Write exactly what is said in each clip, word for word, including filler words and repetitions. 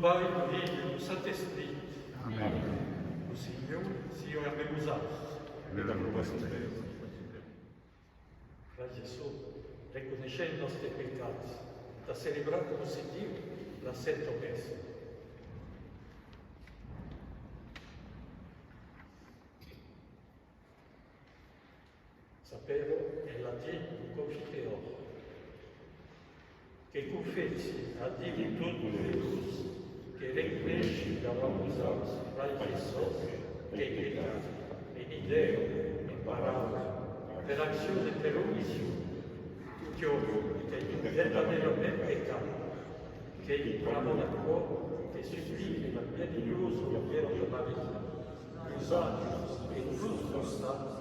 Pair, lo Hilh e lo Sant Esprit. Amèn. Lo Senhor siga amb vosautres. E amb vòstre. Frairs e sòrres, reconeishem nòstes pecats entà celebrar coma se diu la Senta Messa. S'apèra en latin Confiteor. Que confèssi a Diu Totpoderós que reconeissi davant vosautres, frairs e sòrres, qu'èi pecat en idèa, en paraula, per accion e per omission, que qu'èi vertadèrament pecat, qu'ei pr'amor d'aquò que suplique la bieneirosa Vèrge Maria, los àngels e tots los sants,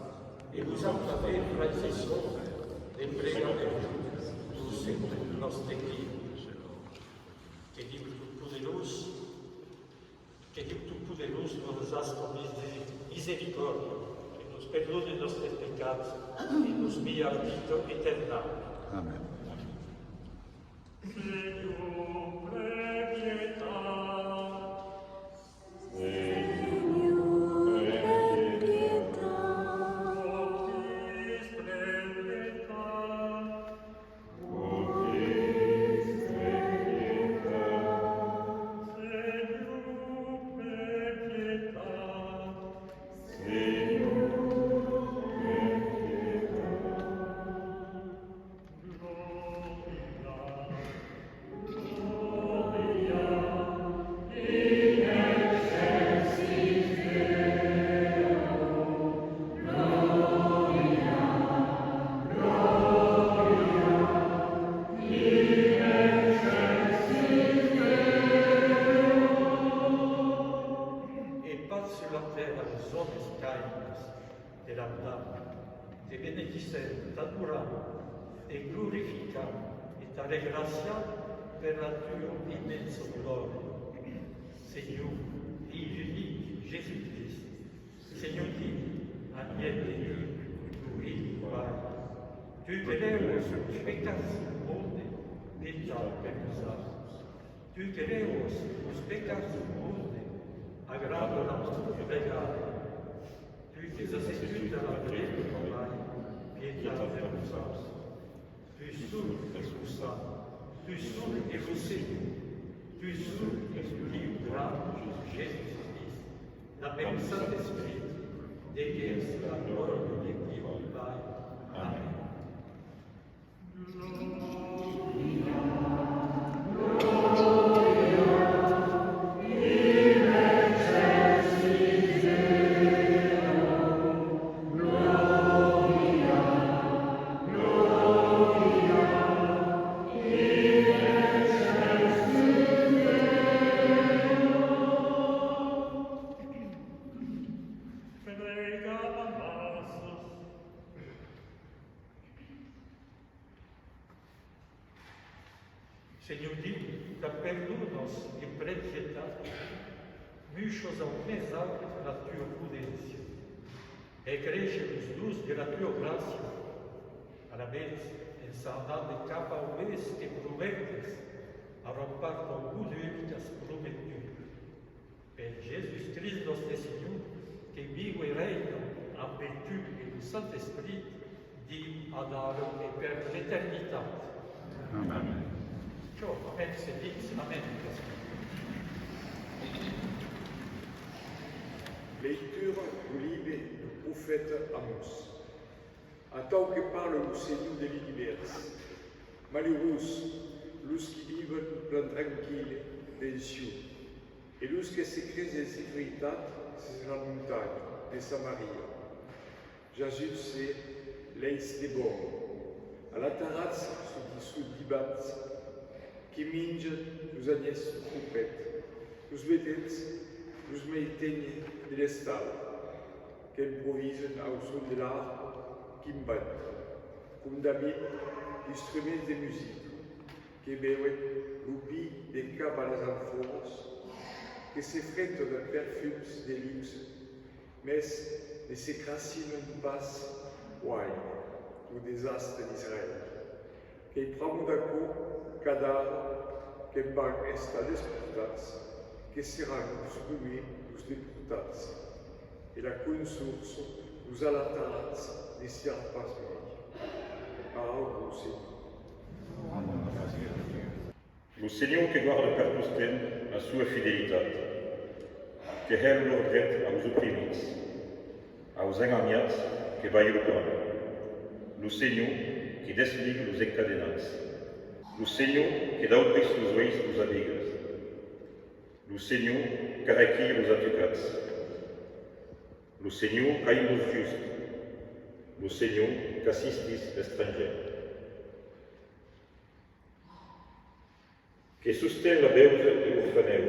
e vosautres tanben, frairs e sòrres, de pregar per nos, lo Senhor nòstre Diu. Que Diu Totpoderós, que Diu Totpoderós nos hasca mis-, misericòrdia, que nos perdone nòstres pecats e nos mia a la vita eternala. Amèn. Senhor, pren pietat. Senhor, pren pietat. E patz sus la tèrra los òmes qu'aimas. Te laudam, te benedissem, t'adoram, te glorificam e t'arregraciam per la tua immensa glòria. Senhor, Hilh unic, Jèsus Crist, Senhor Diu, amic de Diu, lo Hilh Pair, tu que lèvas los pecats del monde, pietat per nosautres. Tu que lèvas los pecats del monde, agrada la nòstra pregària. Tu que t'assejas a la dreta del Pair, pietat per nosautres. Tu sol es lo Sant, tu sol es lo Senhor, tu sol es lo Hilh gran, Jèsus Crist, dab lo Sant Esprit, de qu'es la glòria de Diu Pair. Amèn. Senhor Diu, t'apelam nos e pren pietat, muisha au mens aut la tua prudéncia, e creisha los dons de la tua gràcia. Alavetz, ençà anant cap au ben que prometes, arrompa au bonur qu'as prometut. Per Jèsus Crist nòstre Senhor, que viu e rèina amb tu e lo Sant Esprit, Diu, adara e per l'eternitat. Amèn. Ciò, amèn, se ditz amèn. Lectura deu libe deu profèta Amós. Atau que parla lo Senhor de l'univèrs: Malurós los qui viven plan tranquilles dens Sion, e los que se cresen en securitat sus la montanha de Samaria. Jasut se leis de bòrn, alatarats sus de, sus de bats, qui minjan los anhèths au pet, los vedets los mei tènher de l'estal, qu'emprovisen au son de l'arpa, quin bat, com David, instruments de musica, que beuen lo vin de cap a las amfòras, que se frentan de perfums de luxe, mès ne se crassinan pas uèi lo desastre d'Israèl. Qu'ei pr'amor d'aquò qu'adara que'n van estar desportats Que serà los prumèrs los deportats, e la consorça los alatarats ne sián pas mei. Paraula dau Senhor. Lo Senhor que guarda per tostemps la sua fidelitat, que hèu l'òrdre aus oprimits, aus engamiats que balha lo pan. Lo Senhor que desliga los encadenats. Lo Senhor que daubrís los uelhs daus aveigles. Lo Senhor qu'arrequilha los atucats. Lo Senhor qu'aima los justes. Lo Senhor qu'assistís l'estrangèr. Que sosten la veuva e l'orfanèu,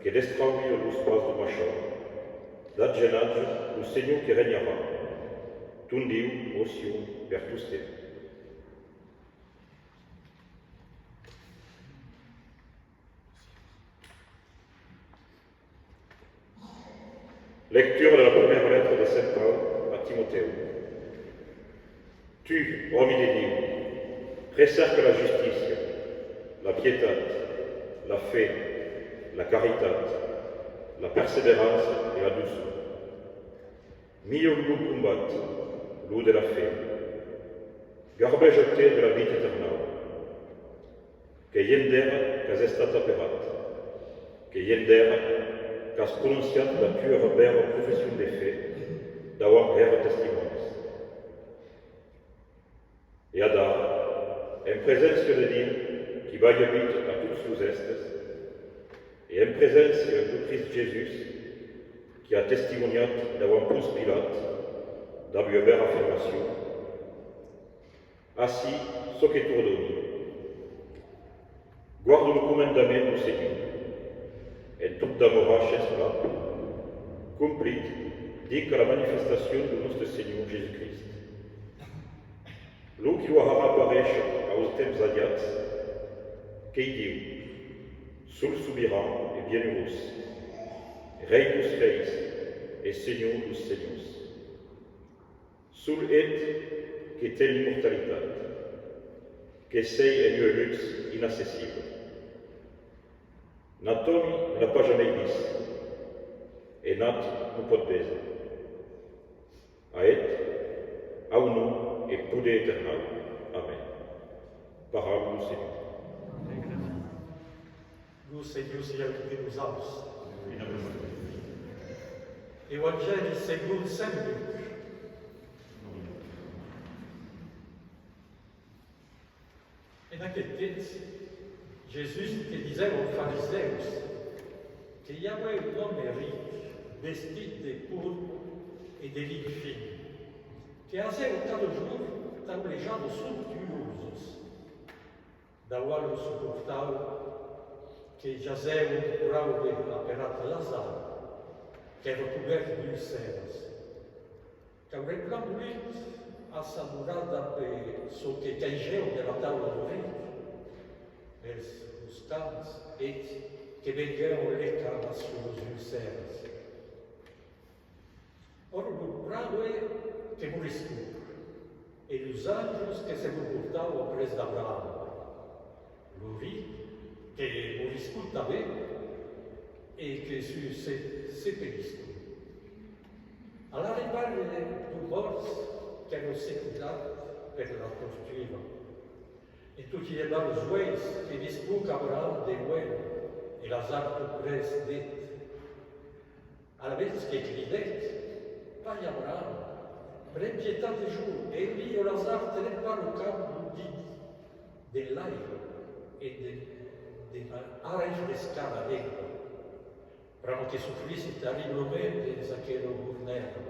que destraulia los pas dau maishant. D'atge en atge, lo Senhor que renharà. Ton Diu, ò Sion, per tostemps. Lectura de la prumèra letra de Sent Paul a Timotèu. Tu, òmi de Diu, recèrca la justícia, la pietat, la fe, la caritat, la perseverança e la doçor. Milha lo bon combat, lo de la fe. Garbeja-te de la vita eternau. Qu'ei endera qu'as estat aperat, qu'ei endera qu'as prononciat la tua bèra profession de fe dauant hèra testimònis. E adara, en preséncia de Diu qui balha vita a tots los èsters, e en preséncia deu Crist Jèsus qui a testimoniat dauant Pònci Pilat dab ua bèra afirmacion, Ací çò que t'ordoni. Guarda lo comandament deu Senhor, en tot damorar shens plan, complit dinc a la manifestacion deu nòste Senhor Jèsus-Crist. Lo qui lo harà aparéisher aus temps aviats, qu'ei Diu, sol sobiran e bienurós, Rei deus reis e Senhor deus senhors. Sol eth que ten immortalitat, que s'ei en ua lutz inaccessible. Nat òmi ne l'a pas jamei vist, e nat non pòt véser. A eth, aunor e poder eternau. Amèn. Paraula deu Senhor. Lo Senhor siague de vosauts. Euangèli segon Sent Luc. En aqueth temps, Jèsus que disèc aus farisèus que i avè un òme ric vestit de pòrpra e de lin fin, que hasèu cada jorn taulejadas somptuosas. Dauant lo son portal que jasèu un praube aperat Lazar, qu'èra cobèrt d'ulcèras. Qu'aurè plan volut assaborar dab çò que caigèu de la taula deu ric, mès los cans, eths, que venguèron lecar sus los ulcèras. Ora lo praube que moriscut, e los anjos que se comportavan après d'Abraham. Lo ric que moriscut tanben, e que sus se, sepeliscut. A l'arribar deu mòrt qu'èra sepulat per la tortura, e tot i levar los uelhs que viscut Abraham de uèlh e Lazar tot près d'eth. Alavetz que cridèc: Pair Abraham, pren pietat de jo e envia Lazar trempar lo cap dins de l'aiga e de, de me refrescar la lengua, pr'amor que sofrissi terriblament dins aquela hornèra.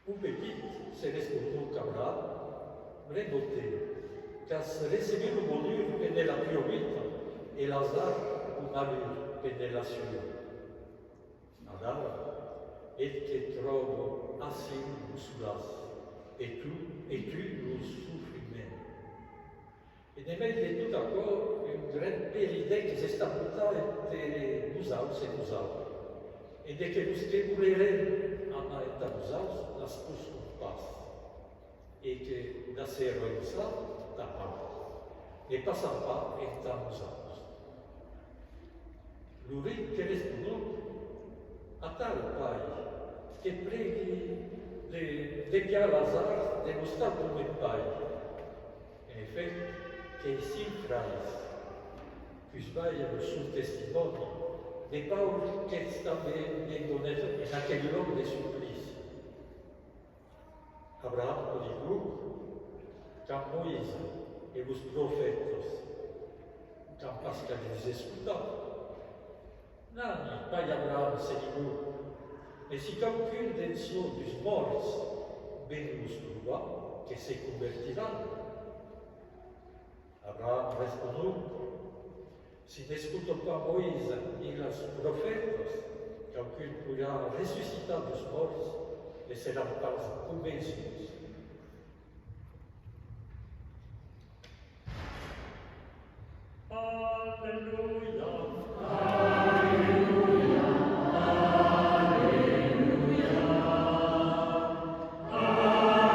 Ò petit, se respondó Abraham, bremba-te, qu'as recebut lo bonur pendent la tua vita e Lazar lo malur pendent la sua. Adara, eth que tròba ací lo solaç, e tu, e tu lo sofriment. E de mei de tot aquò, un gran peridèr que's estabotat enter vosauts e nosauts, e de que los que volerén anar entà vosauts las poscan pas, e que d'ací ençà, tanpauc, ne passan pas entà nosauts. Lo ric que responot: Atal, pair, que pregui de, de piar las arts de l'ostal deu men pair. En efèt, qu'ei cinc frairs, qu'us balha lo son testimòni, de paur qu'eths tanben ne donèt en aqueth lòc de suplici. Abraham lo digó: Quand Moïse e los profètas, qu'an pas calgut escotar. Nani, pair Abraham, se digó, mes si quauqu'un d'en çò dus mòrts ven los trobar, que se convertiràn. Abraham responó: Si n'escotan pas Moïse ni los profètas, quauqu'un poirà ressuscitar dus mòrts e seràn pas convençuts. Alleluia, alleluia, alleluia,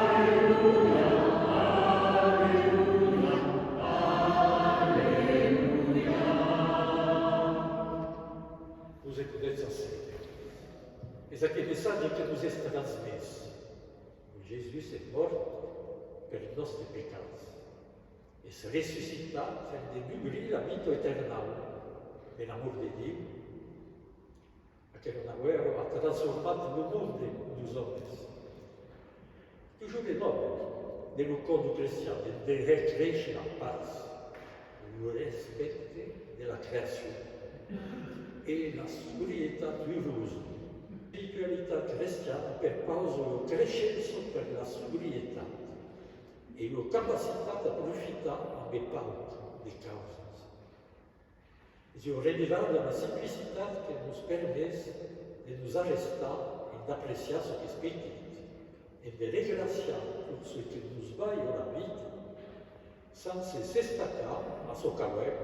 alleluia, alleluia. Vos escotètz ací. Es aqueth messatge que vos es transmés. Lo Jèsus es mòrt pels nòstes pecats. Es ressuscitat per de dubrir la vita eternau, per amor de Diu. Aquela navèra a transformat lo monde deus òmes. Totjorn de nòu, de lo còr deu crestian, de, de hèr créisher la patz, lo respècte de la creacion e la sobrietat urosa. L'espiritualitat crestiana perpausa la creishença per la sobrietat e la capacitat d'aprofitar ambe pauc de causas. Es ua remirabla simplicitat que nos permet de nos arrestar e d'apreciar çò qu'es petit, e de regraciar tot çò que nos balha la vita, sense s'estacar a çò qu'avèm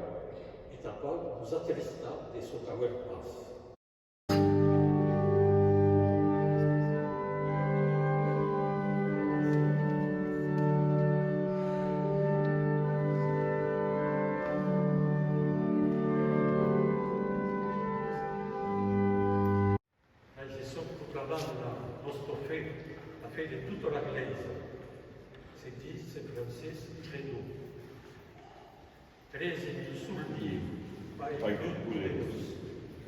e tanpauc nos atristar de çò qu'avèm pas. Lhègi çò que proclamam la nòsta fe, la fe de tota la Glèisa. Se ditz en francés Credo. Cresi en un sol Diu, Pair totpoderós,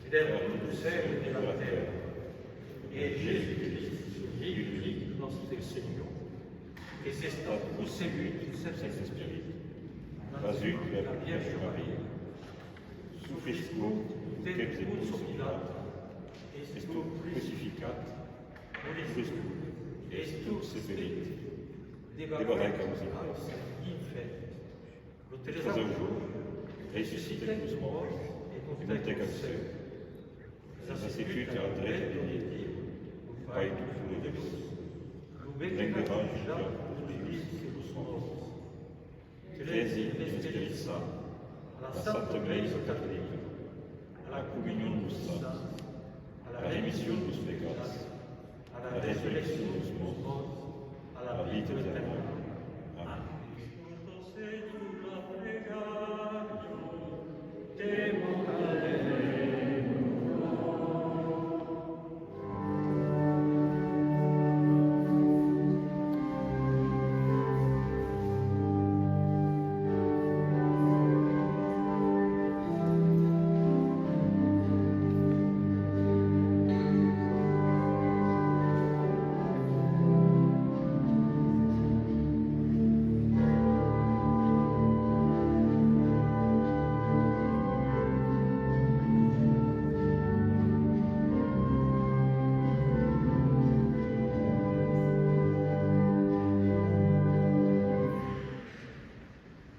Creador deu cèl e de la tèrra, e en Jèsus Crist, son Hilh unic, nòste Senhor, qu'es estat concebut deu Sent Esperit, nascut de la Vierge Maria, sofrescut lo temps de Ponci Pilat, estot crucificat, morescut, estot sepelit, debarat aus infèrns, lo tresau jorn, ressuscitèc deus mòrts e montèc au cèu. Es assegut a la dreta de Diu, lo Pair totpoderós. Lo vengarà jutjar los vius e los mòrts. Cresi en l'Esperit Sant, a la Santa Glèisa Catolica, a la comunion deus sants, a la remission deus pecats, a la resurreccion deus mòrts, a la vita eternala. Amen.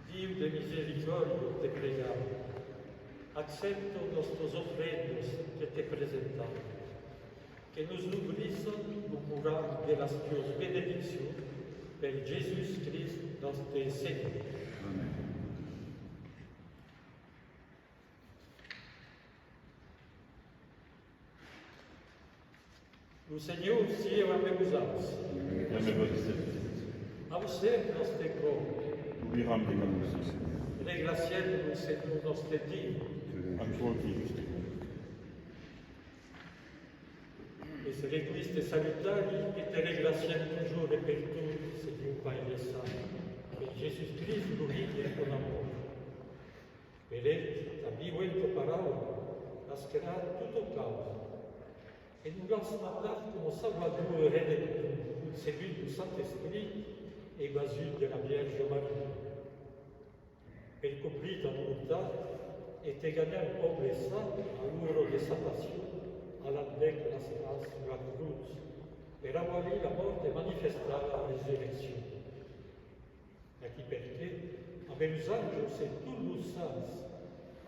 Diu de misericòrdia, te pregam, accèpta nòstas ofrendas que te presentam, que nos nodrissan au corau de las tuas benediccions per Jèsus Crist nòste Senhor. Amen. Lo Senhor sieu ambe vosauts. E ambe vòste espèrit. Aucem nòste còr. Obriram de còr, Senhor. Regraciem lo Senhor nòste Diu. Aquò qu'ei just. Misericordiós e salutari, que te regraciem totjorn e pertot, Senhor Paire Sant, per Jèsus Crist, lo Hilh de ton amor. Per el, tanben, per ta paraula, as creat tota causa, e nos l'as mandat coma Salvador e Redemptor, concebut lo Sant Esprit e vasut de la Vièrge Maria. Per complir ta volontat, e te ganhar un pòble sant a l'ora de sa passion, alant bèc las mans sus la crotz, per avalir la mòrt e manifestar la resurreccion. Aquí perqué, ambe los àngels e tots los sants,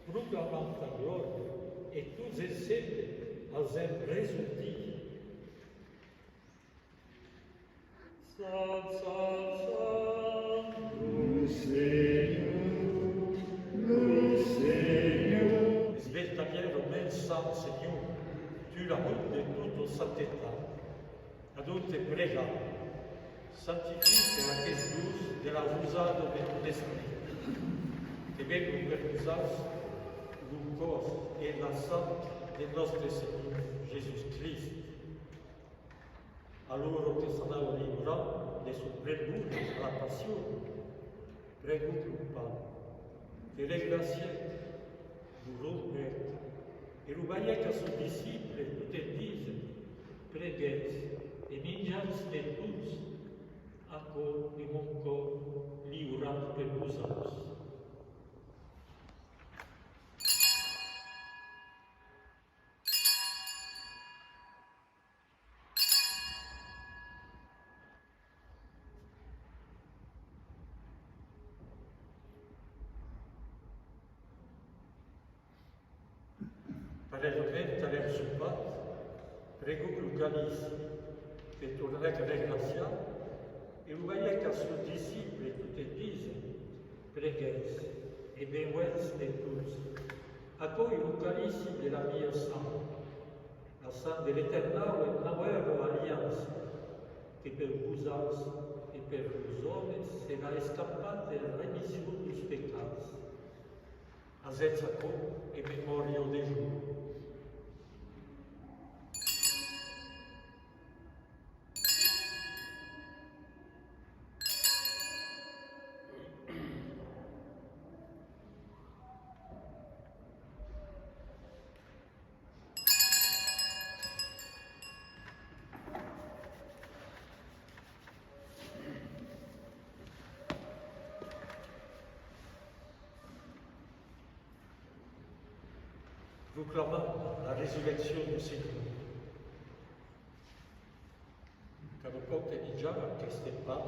proclamam ta glòria, e tots ensemble asem ressortir: Sant, sant, sant, lo Senhor, lo Senhor. Es vertadièrament sant, Senhor, tu la hont de tota santetat. Adonc te pregam, santifica aqueste dos de la rosada de ton Esprit, que venga per nosauts lo còs e la sang de nòstre Senhor Jèsus Crist. A l'ora que s'anava livrar de son premor a la passion, prenguec lo pan, te regracièc, lo rompèc e lo balhèc a sos disciples, tot en díser: Prenguètz e minjatz-ne tots, aquò es mon còrs livrat per vosauts. Parelhament, talèu sopat, prenguec lo calici, te tornèc regraciar e lo balhèc a sos disciples, tot en díser: Prenguètz e bevètz-ne tots, aquò es lo calici de la mia sang, la sang de l'eternau e nauèva aliança, que per vosauts e per los òmes serà escampat en remission deus pecats. Asètz aquò en memòria de jo. Proclamam la resurreccion deu Senhor. Cada còp que minjam aqueste pan,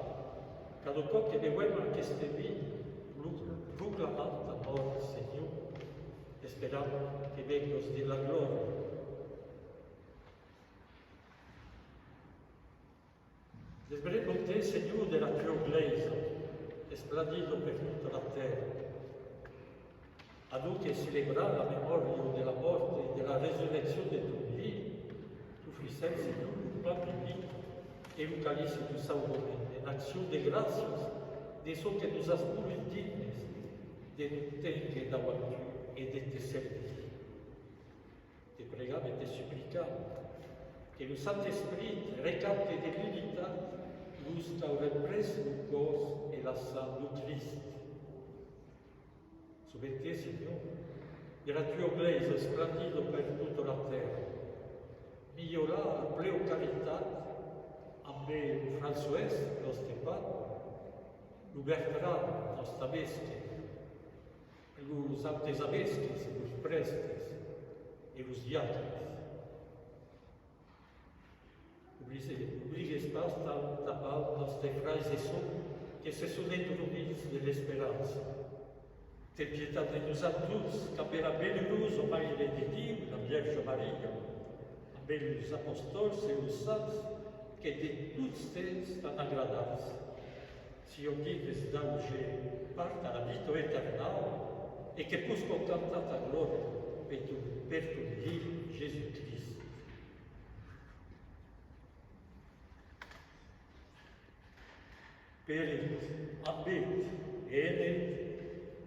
cada còp que bevem aqueste vin, pro-, proclamam ta mòrt, Senhor, esperam que vengas dins la glòria. Desbremba-te, Senhor, de la tua glèisa, esplandida per tota la tèrra. Adonc, en celebrar la memòria de la mòrt e de la resurreccion de ton Hilh, t'ofrissèm, Senhor, lo pan viu e lo calici deu sauvament, en accion de gràcias de çò que nos as volgut dignes de nos ténguer davant tu e de te servir. Te pregam e te suplicam que lo Sant Esprit recapte de l'unitat los qu'aurem pres lo còs e la sang deu Crist. Sovèn-te, Senhor, de la tua glèisa esplandida per tota la tèrra. Milhora a pleu caritat ambe lo Françoès, nòste pape, lo Bertran, nòste avesque, los autes avesques, los prèstes e los diaques. Oblide-, obligues pas tan tanpauc nòstes fraires e sòrs que se son endromits de l'esperança. Ten pietat de nosauts, qu'ambe la belurosa Maire de Diu, la Vièrge Maria, ambe los apostòls e los sants que de tots temps t'an agradat. Sián dignes d'auger part a la vita eternau e que poscan cantar ta glòria per ton, per ton Hilh Jèsus Crist. Per el, amb el e en el,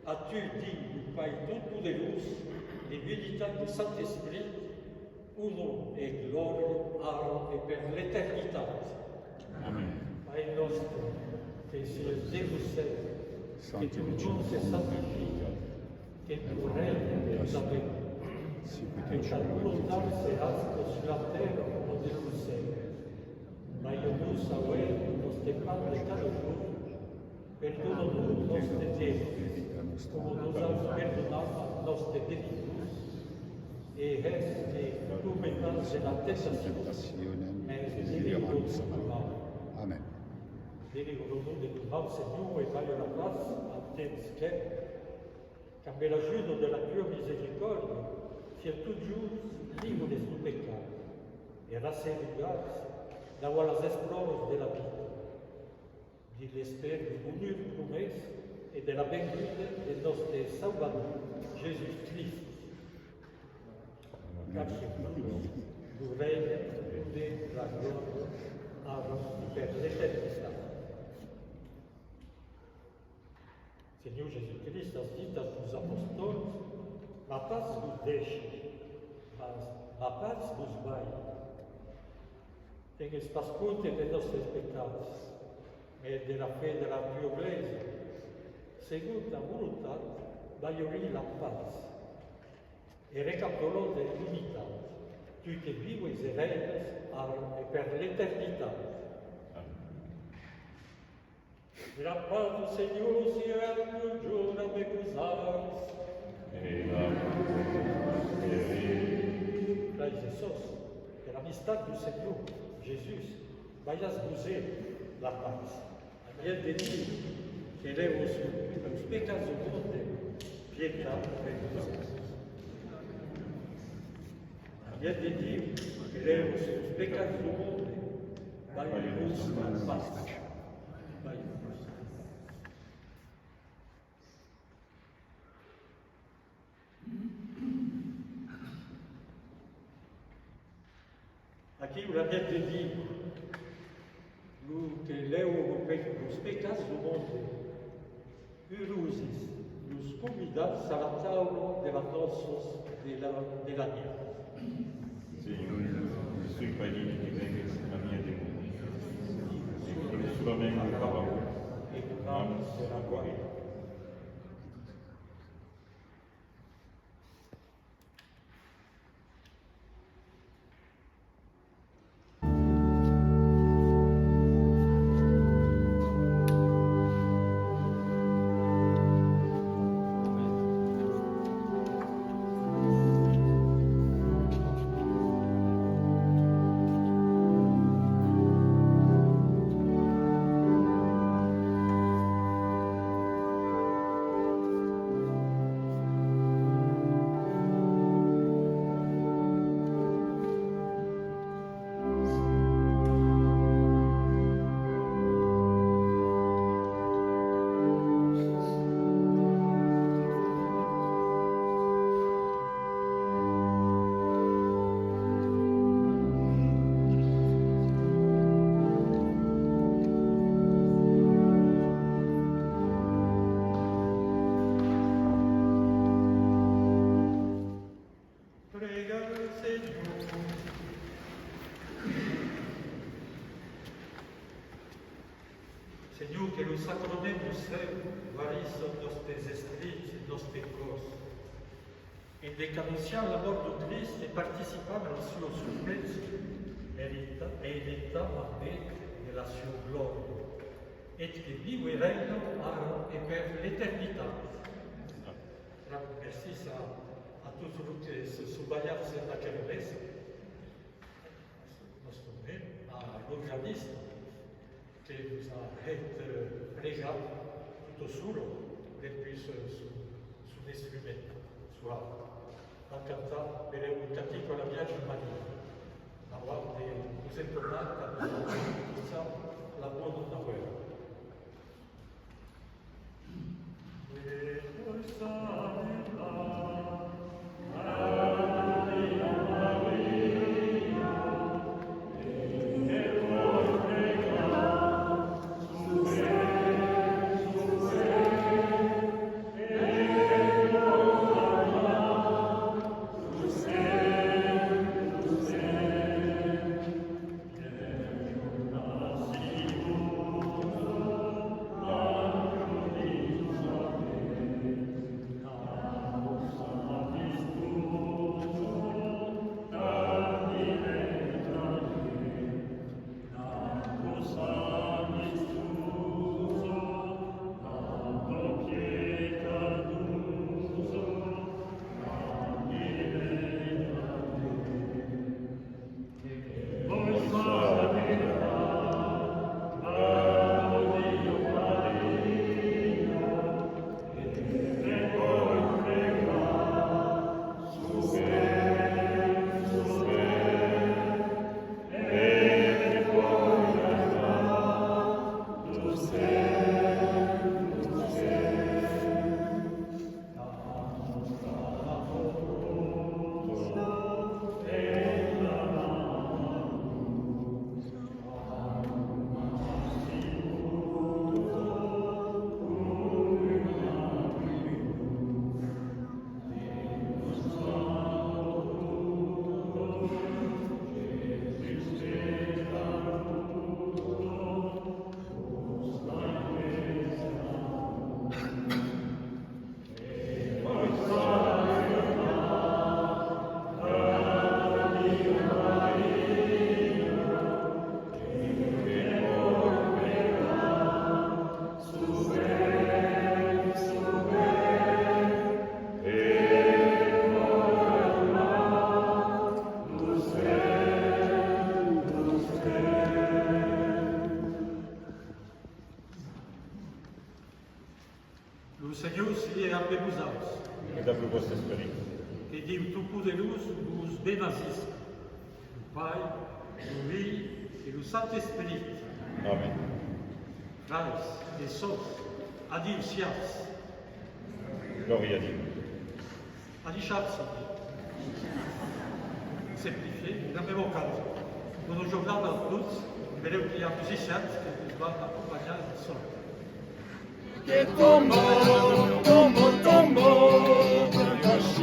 a tu, Diu, lo Pair Totpoderós, en unitat deu Sant Esprit, onor e glòria, ara Per l'eternitat. Amèn. Paire nòstre, que siás dins lo cèl, que ton nom se santifique, que ton règne vengue, que ta volontat se hasque sus la tèrra coma dins lo cèl. Balha-nos aué nòste pan de cada jorn, perdona-nos nòstes dèuts, coma nosauts perdonam als nòstes devidors, e hais-nos pas tombar dins la tentacion, mas delivra-nos deu mal. Amèn. Delivra-nos deu mal, Senhor, e balha la patz al temps qu'es, qu'ambe l'ajuda de la tua misericòrdia, siam totjorn libres deu pecat e rasseguats davant las espròvas de la vita. Dins l'espèr deu bonur promés e de la venguda de nòste Sauvador, Jèsus Crist. Car sus tu lo règne, lo poder, la glòria, ara e per l'eternitat. Senhor Jèsus Crist, as dit a tos apostòls: "Ma patz vos dèishi, ma, ma patz vos balhi." Tengues pas compte de nòstes pecats, mas de la fe de la tua Glèisa. Segon ta volontat, balha-li la patz e recapta-la de l'initat, tu que vives e règnas ara e per l'eternitat. Amèn. La patz deu Senhor siá totjorn ambe vosauts. E ambe lo teu esperit. Fraires e sòrres, per l'amistat deu Senhor Jèsus, balhatz-vos-e la patz. Aviatz de Diu, que lèva sus los pecats deu monde, pietat per vosauts. Aviatz de Diu, que lèva sus los pecats deu monde, balha-vos la patz. Balha-vos. Aquiu la mièg de Diu, lo que lèva los pe-, los pecats deu monde. Urosis los convidats a la taula de las nòças de la, de la mièg. Senhor, je suis pas digne que vengues a mi, mas digues solament una paraula, e mon ame serà guarida. Pregatz, Senhor. Senhor, que lo sacrament deu cèu guarissa nòstes esprits e nòstes còrs. En decanunciar la mòrt deu Crist e participar a la sua sofréncia, merita, e eretam ambe de la sua glòria, eth que viu e règna ara e per l'eternitat. Bravo, mercés a, a tots los que se son balhats en aquera messa. Nòstre moment a l'organista que nos a hèt, eh, pregar tota sola dempuish, eh, son, son instrument, son harpa. Vam cantar, belèu, lo cantic a la Vierge Maria, avant de nos entornar, quand nos aurem escotat la bona novèla. Lo Senhor sigue ambe vosauts. E dab lo vòste esperit. Que Diu Totpoderós vos benisisca, lo Pair, lo Hilh e lo Sant Esperit. Amèn. Fraires e sòrres, adiu-siatz. Glòria a Diu. Adishatz, simplifié, la meva causa. Bona jornada a tots, e benlèu que i a musicians que vos van acompanhar en sòl. Que tombo, tombo, tombo, coish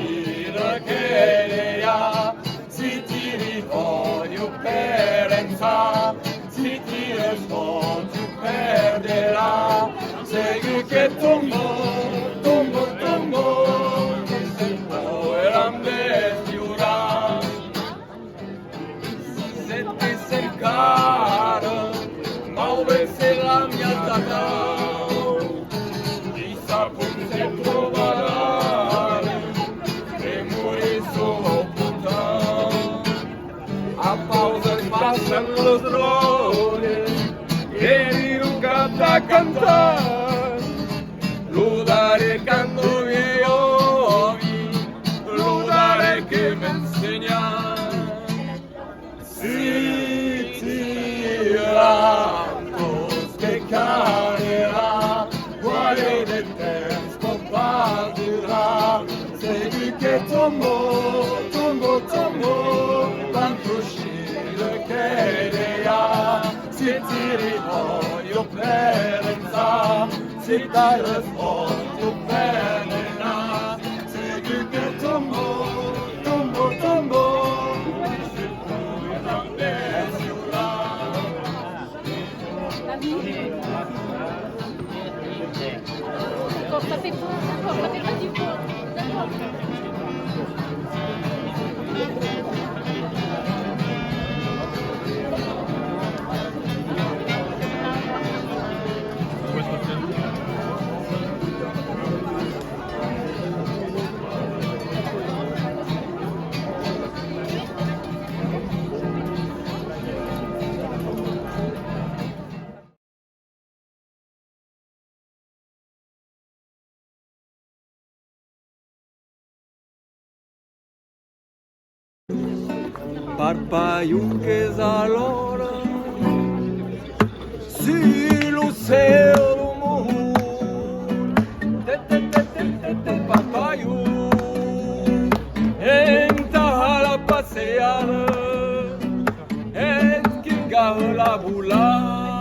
la querelha, si tiri fòra o per ençà, si tires fòra o perderà. Segur que tombo, tombo, tombo, que se poiràn desviurar. Sèt de cercar, mau ben se la mia tata. I sa pon se trobar, e morir sovau portar. A pausa passan los dròlles, e li lo cap da cantar. Lo darrèr cant de vièlh òmi, lo darrèr que m'ensenha. Si tira tot que calerà, guarde de temps pòt pas durar. Segur que tombo, tombo, tombo, van coish la querelha. Si tiri fòra o per ençà, si tires fòra o perderàs. Segur que tombo, tombo, tombo. D'accord, ça fait pas, d'accord, ça fait pas du poids. D'accord. Parpalhon qu'es alòra sus lo cèu dau mond. Te, te, te, te, te, te, parpalhon, entà la passeada, eth qui gava la volada.